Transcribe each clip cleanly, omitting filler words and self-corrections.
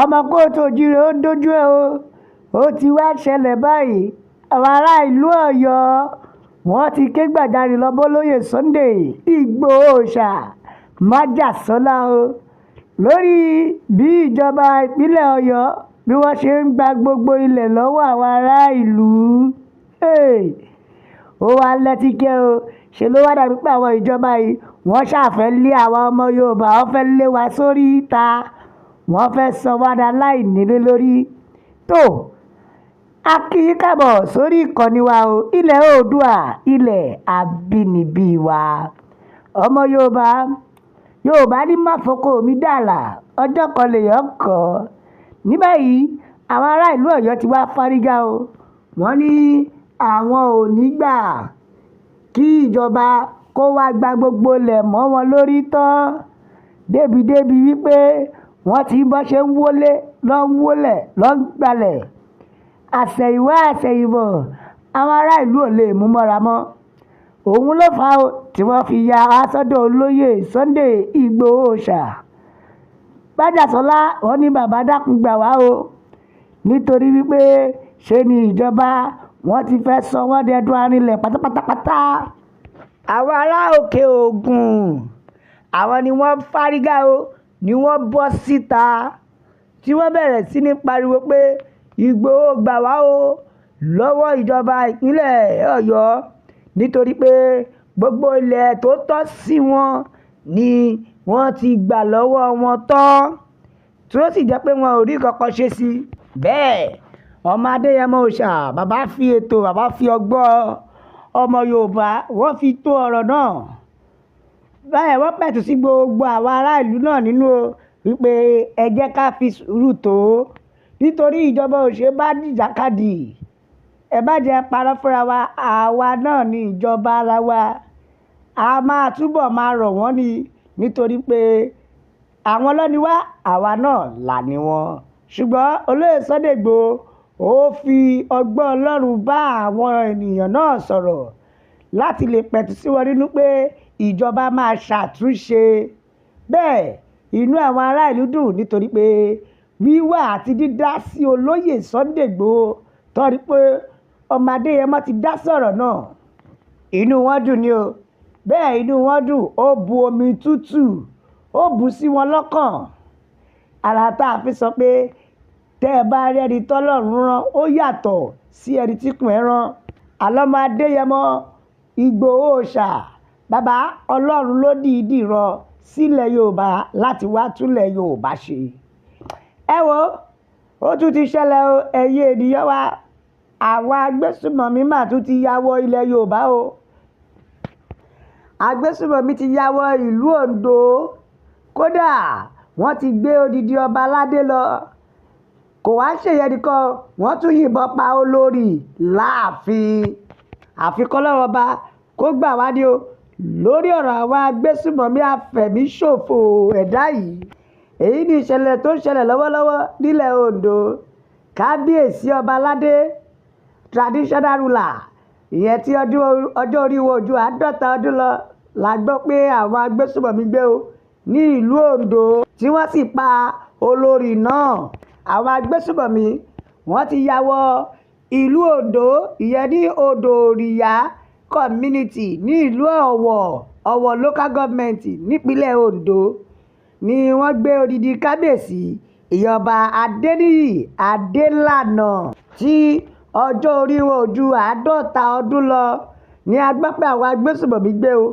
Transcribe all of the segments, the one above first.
Ọmọ kóòtù òjìrè, ó dojú ẹ o. Ó ti wá ṣẹlẹ̀ báyìí, àwọn ará ìlú Ọ̀yọ́, wọ́n ti ké gbàjarè lọ bọ́lọ́yè Sunday Ìgbòho Òòṣà májàsọ́lá o, lórí bí ìjọba ìpínlẹ̀ Ọ̀yọ́ bí wọ́n ṣe ń gba gbogbo ilẹ̀ lọ́wọ́ àwọn ará ìlú. Ó wá lẹ́tíkẹ́ o. Ṣe ló wá dàbí pé àwọn ìjọba yìí, wọ́n ṣàfẹ́ lé àwọn ọmọ Yorùbá, wọ́n fẹ́ lé wa sórí ìta, wọ́n fẹ́ sọ wá dà láìnílé lórí. Tó a kí yín káàbọ̀ sórí ìkànnì wa o, ilẹ̀ Oòduà, ilẹ̀ abínibí wa. Ọmọ Yorùbá, Yorùbá ní má fọkọ mi dàlà, ọjọ́ kan lèèyàn kọ́. Ní báyìí, àwọn ará ìlú Ọ̀yọ́ ti wá fárígá o. Wọ́n ní àwọn ò ní gbà kí ìjọba kó wá gba gbogbo ilẹ̀ mọ́ wọn lórí tán, débìdébí wípé wọ́n ti bọ́ ṣe ń wọlé lọ́ ń wọlé lọ́ ń gbalẹ̀. Àsẹ̀yìnwá àsẹ̀yìnbọ̀, àwọn ará ìlú ò lè mú mọ́ra mọ́. Òun ló fà á tí wọ́n fi ya sọ́dọ̀ olóyè Sunday Ìgbòho Òòṣà májàsọ́lá. Wọ́n ní, "Bàbá, dákun, gbà wá o," nítorí wípé ṣe ni ìjọba wọ́n ti fẹ́ sọ wọ́n dẹdun arinlẹ̀ pátápátápátá. Àwọn ará Òkè Ògùn, àwọn ni wọ́n fárígá o, ni wọ́n bọ́ síta tí wọ́n bẹ̀rẹ̀ sí ní pariwo pé, "Ìgbòho, gbà wá o lọ́wọ́ ìjọba ìpínlẹ̀ Ọ̀yọ́," nítorí pé gbogbo ilẹ̀ tó tọ́ sí wọn ni wọ́n ti gbà lọ́wọ́ wọn tán, tí ó sì jẹ́ pé wọn ò rí kankan ṣe sí bẹ́ẹ̀. Ọmọ Adéyẹmọ Òòṣà, bàbá fi ètò, bàbá fi ọgbọ́n ọmọ Yorùbá, wọ́n fi tó ọ̀rọ̀ náà báyẹn. Wọ́n pẹ̀tù sí gbogbo àwọn ará ìlú náà nínú o wípé ẹ jẹ́ ká fi sùúrù tó, nítorí ìjọba ò ṣe bá jìjàkadì. Ẹ má jẹ́ parọ́ fúnra wa, àwa náà ní ìjọba ara wa. A máa túbọ̀ máa rọ̀ wọ́n ni, nítorí pé àwọn ló ni wá, àwa náà là ní wọn. Ṣùgbọ́n olóyè Sunday Igboho, ó fi ọgbọ́n Ọlọ́run bá àwọn ènìyàn náà sọ̀rọ̀ láti lè pẹ̀tù sí wọn nínú pé ìjọba máa ṣàtúnṣe. Bẹ́ẹ̀ inú àwọn ará ìlú dùn, nítorí pé wíwá àti dídá sí olóyè Sunday Igboho, torí pé ọmọ Adéyẹmọ ti dá sọ̀rọ̀ náà, inú wọn dùn ni o. Bẹ́ẹ̀ inú wọn dùn, ó bu omi tútù, ó bù sí wọn lọ́kàn. Ara tá a fi sọ pé tẹ́ ẹ bá rí ẹni tọ́lọ́run rán, ó yàtọ̀ sí ẹni tí kùn ẹ́ rán. Àlọ́mọ Adéyẹmọ Ìgbòho Òòṣà, bàbá, Ọlọ́run ló dìídì rán sílẹ̀ Yorùbá láti wá túnlẹ̀ Yorùbá ṣe. Ẹ wo, ó tún ti ṣẹlẹ̀ o. Ẹ̀yin ènìyàn wa, àwọn agbésùmọ̀mí mà tún ti ya wọ ilẹ̀ Yorùbá o. Agbésùmọ̀mí ti ya wọ ìlú Ondo. Kódà, wọ́n ti gbé odidi ọba aládé lọ. Kò wá ṣèyẹn nìkan, wọ́n tún yìnbọn pa olórí láàfin. Àfi kọ́lọ́run ọba kó gbà wá ní o lórí ọ̀rọ̀ àwọn agbésùmọ̀mí afẹ̀míṣòfò ẹ̀dá yìí. Èyí ni ìṣẹ̀lẹ̀ tó ń ṣẹlẹ̀ lọ́wọ́lọ́wọ́ nílẹ̀ Ondo. Kábíyèsí, ọba aládé, traditional ruler, ìyẹn tí ọjọ́ orí wọn ò ju 50 ọdún lọ, la gbọ́ pé àwọn agbésùmọ̀mí gbé o ní ìlú Ondo, tí wọ́n sì pa olórí náà. Àwọn agbésùmọ̀mí, wọ́n ti ya wọ ìlú Ondo, ìyẹn ní Odò-Òrìyá community ní ìlú Ọ̀wọ̀, Ọ̀wọ̀ Local Government nípínlẹ̀ Ondo, ni wọ́n gbé odidi kábíyèsí, ìyẹn Adéníyì Adélànà, tí ọjọ́ orí wọn ò ju 50 ọdún lọ, ní a gbọ́ pé àwọn agbésùmọ̀mí gbé o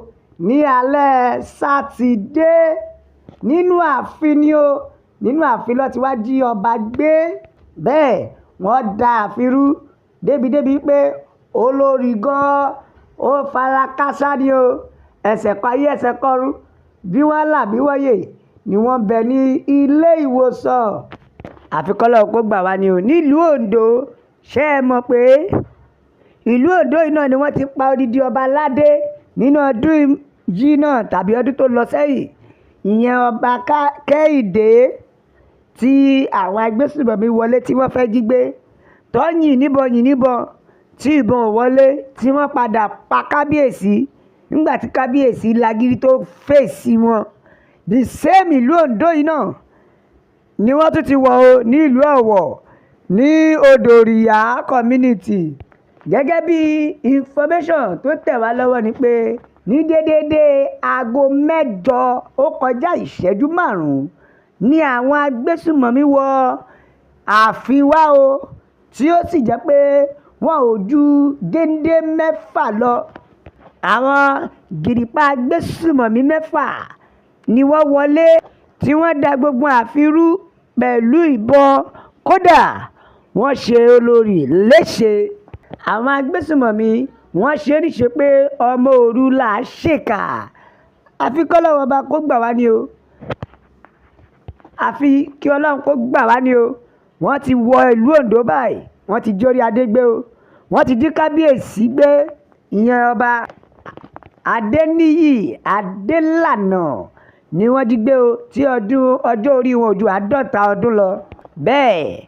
ní alẹ́ Sátidé. Nínú ààfin ni o, nínú ààfin ló ti wá jí ọba gbé. Bẹ́ẹ̀ wọ́n da ààfin rú débìdébí pé olórí gan-an ó fara kááṣá ni o. Ẹsẹ̀ kan ayé, ẹsẹ̀ kan ọ̀run, bí wọ́n là bí wọ́n yè ni wọ́n ń bẹ ní ilé ìwòsàn. Àfi kọ́lọ́run kó gbà wá ní o nílùú Ondo. Ṣé ẹ mọ̀ pé ìlú Ondo yìí náà ni wọ́n ti pa odidi ọba aládé nínú ọdún yìí náà tàbí ọdún tó lọ sẹ́yìn, ìyẹn ọba Kẹ́hìndé, tí àwọn agbésùmọ̀mí wọlé tí wọ́n fẹ́ jí gbé, tó yìn níbọn, yìn níbọn, tí ìbọn ò wọlé, tí wọ́n padà pa kábíyèsí nígbà tí kábíyèsí lágídí tó fèsì wọn? The same ìlú Ondo yìí náà. Ni wọ́n tún ti wọ̀ ọ́ ní ìlú Ọ̀wọ̀ ní Odòríyá Community. Gẹ́gẹ́ bí information tó tẹ̀ wá lọ́wọ́ ni pé ní déédéé aago 7:05 ni àwọn agbésùmọ̀mí wọ ààfin wa o, tí ó sì jẹ́ pé wọn ò ju géńdé 6 lọ. Àwọn gìrìpá agbésùmọ̀mí 6 ni wọ́n wọlé tí wọ́n da gbogbo ààfin rú pẹ̀lú ìbọn, kódà wọ́n ṣe olórí léṣe. Àwọn agbésùmọ̀mí wọ́n ṣe é níṣe pé ọmọ òru là á ṣèkà. Àfi kọ́lọ́run ọba kó gbà wá ní o. Àfi kí Ọlọ́run kó gbà wá ní o. Wọ́n ti wọ ìlú Oǹdó báyìí, wọ́n ti jórí adé gbé o. Wọ́n ti jí kábíyèsí gbé, ìyẹn Ọba Adéníyì Adélànà ni wọ́n jí gbé o, tí ọdún ọjọ́ orí wọn ò ju 50 ọdún lọ. Bẹ́ẹ̀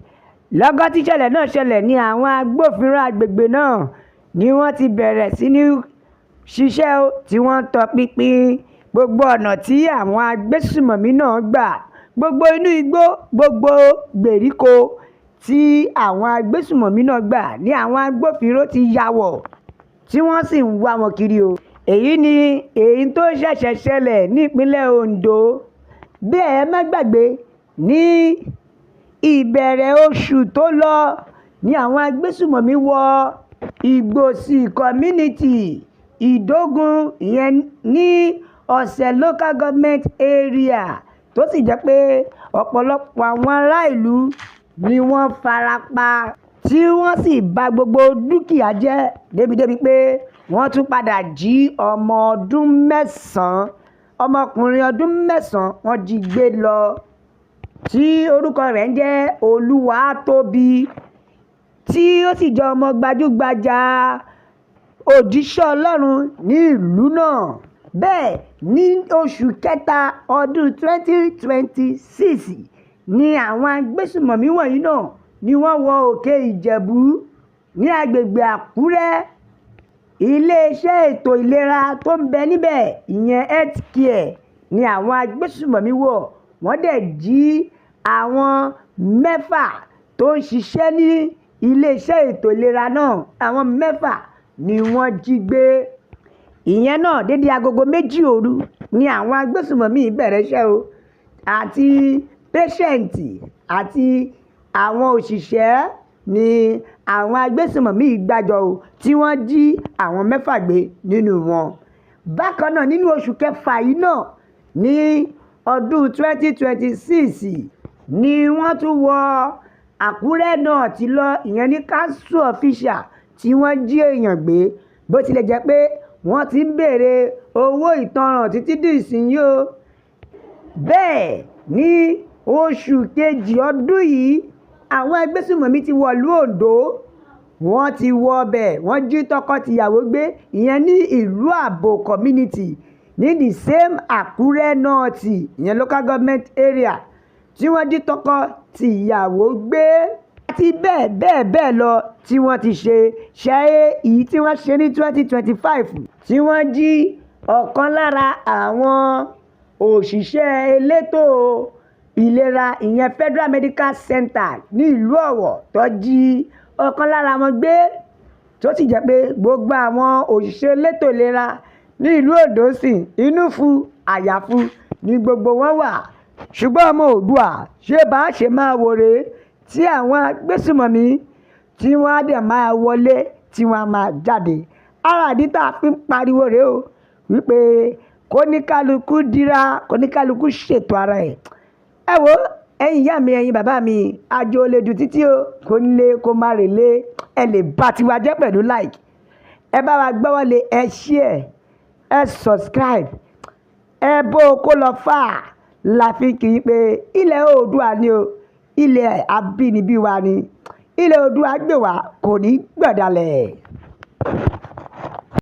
lọ́gán tí ìṣẹ̀lẹ̀ náà ṣẹlẹ̀ ní àwọn agbófinró agbègbè náà ni wọ́n ti bẹ̀rẹ̀ sí ní ṣiṣẹ́ o, tí wọ́n ń tọpinpin gbogbo ọ̀nà tí àwọn agbésùmọ̀mí náà gbà, gbogbo inú igbó, gbogbo gbèríko tí àwọn agbésùmọ̀mí náà gbà ní àwọn agbófinró ti ya wọ̀ tí wọ́n sì ń wá wọn kiri o. Èyí ni èyí tó ṣẹ̀ṣẹ̀ ṣẹlẹ̀ nípínlẹ̀ Ondo. Bẹ́ẹ̀ ẹ má gbàgbé, ní ìbẹ̀rẹ̀ oṣù tó lọ ní àwọn agbésùmọ̀mí wọ Ìgbòsí Community, Ìdógún, ìyẹn ní Ọ̀sẹ̀ Local Government Area, tó sì jẹ́ pé ọ̀pọ̀lọpọ̀ àwọn ará ìlú ni wọ́n fara pa tí wọ́n sì ba gbogbo dúkìá jẹ́ débìdébí pé wọ́n tún padà jí ọmọ ọdún 9, ọmọkùnrin ọdún 9 wọ́n jí gbé lọ, tí orúkọ rẹ̀ ń jẹ́ Olúwatóbi, tí ó sì jẹ́ ọmọ gbajúgbajà òjíṣẹ́ Ọlọ́run ní ìlú náà. Bẹ́ẹ̀ ní oṣù kẹta ọdún 2026 ni àwọn agbésùmọ̀mí wọ̀nyí náà ni wọ́n wọ Òkè Ìjẹ̀bú ní agbègbè Àkúrẹ́. Iléeṣẹ́ ètò ìlera tó ń bẹ níbẹ̀, ìyẹn health care, ni àwọn agbésùmọ̀mí wọ̀. Wọ́n dẹ̀ jí àwọn 6 tó ń ṣiṣẹ́ ní iléeṣẹ́ ètò ìlera náà, àwọn 6 ni wọ́n jí gbé. Ìyẹn náà dédé agogo 2 òru ni àwọn agbésùmọ̀mí bẹ̀rẹ̀ iṣẹ́ o. Àti patient àti àwọn òṣìṣẹ́ ni àwọn agbésùmọ̀mí gbàjọ o, tí wọ́n jí àwọn 6 gbé nínú wọn. Bákan náà nínú oṣù kẹfà yìí náà ní ọdún 2026 ni wọ́n tún wọ Àkúrẹ́ náà ti lọ, ìyẹn ní council official tí wọ́n jí èèyàn gbé, bó tilẹ̀ jẹ́ pé wọ́n ti ń béèrè owó ìtanràn títí di ìsinyìí o. Bẹ́ẹ̀ ní oṣù kejì ọdún yìí, àwọn agbésùmọ̀mí ti wọ̀lú Oǹdó, wọ́n ti wọ ọbẹ̀, wọ́n jí tọkọ-tìyàwó gbé, ìyẹn ní ìlú Àbò Community ní the same Àkúrẹ́ North, ìyẹn local government area, tí wọ́n jí tọkọ-tìyàwó gbé àti bẹ́ẹ̀ bẹ́ẹ̀ bẹ́ẹ̀ lọ tí wọ́n ti ṣe. Ṣé èyí tí wọ́n ṣe ní 2025 tí wọ́n jí ọ̀kan lára àwọn òṣìṣẹ́ elétò ìlera, ìyẹn Federal Medical Center ní ìlú Ọ̀wọ̀, tó jí ọ̀kan lára wọn gbé, tó sì jẹ́ pé gbogbo àwọn òṣìṣẹ́ elétò ìlera ní ìlú Oǹdó sì inú fu àyàfu ní gbogbo wọn wà. Ṣùgbọ́n ọmọ Oòduà, ṣé bá ṣe máa wò rèé tí àwọn agbésùmọ̀mí tí wọ́n á dẹ̀ máa wọlé tí wọ́n á máa jáde? Ara ìdí tá a fi ń pariwo rèé o, wípé kóníkálukú dira, kóníkálukú ṣètò ara ẹ̀. Ẹ wo ẹ̀yin ìyá mi, ẹ̀yin bàbá mi, àjò ò lè dùn títí o, kó nílé kó má relé. Ẹ lè bá tiwa jẹ́ pẹ̀lú like. Ẹ bá wa gbọ́wọ́lé, ẹ share, ẹ subscribe, ẹ bó kó lọ fà la fi kì í pé ilẹ̀ Oòduà ni o, ilẹ̀ abínibí wa ni, ilẹ̀ Oòduà gbè wá kò ní gbọ̀dàlẹ̀.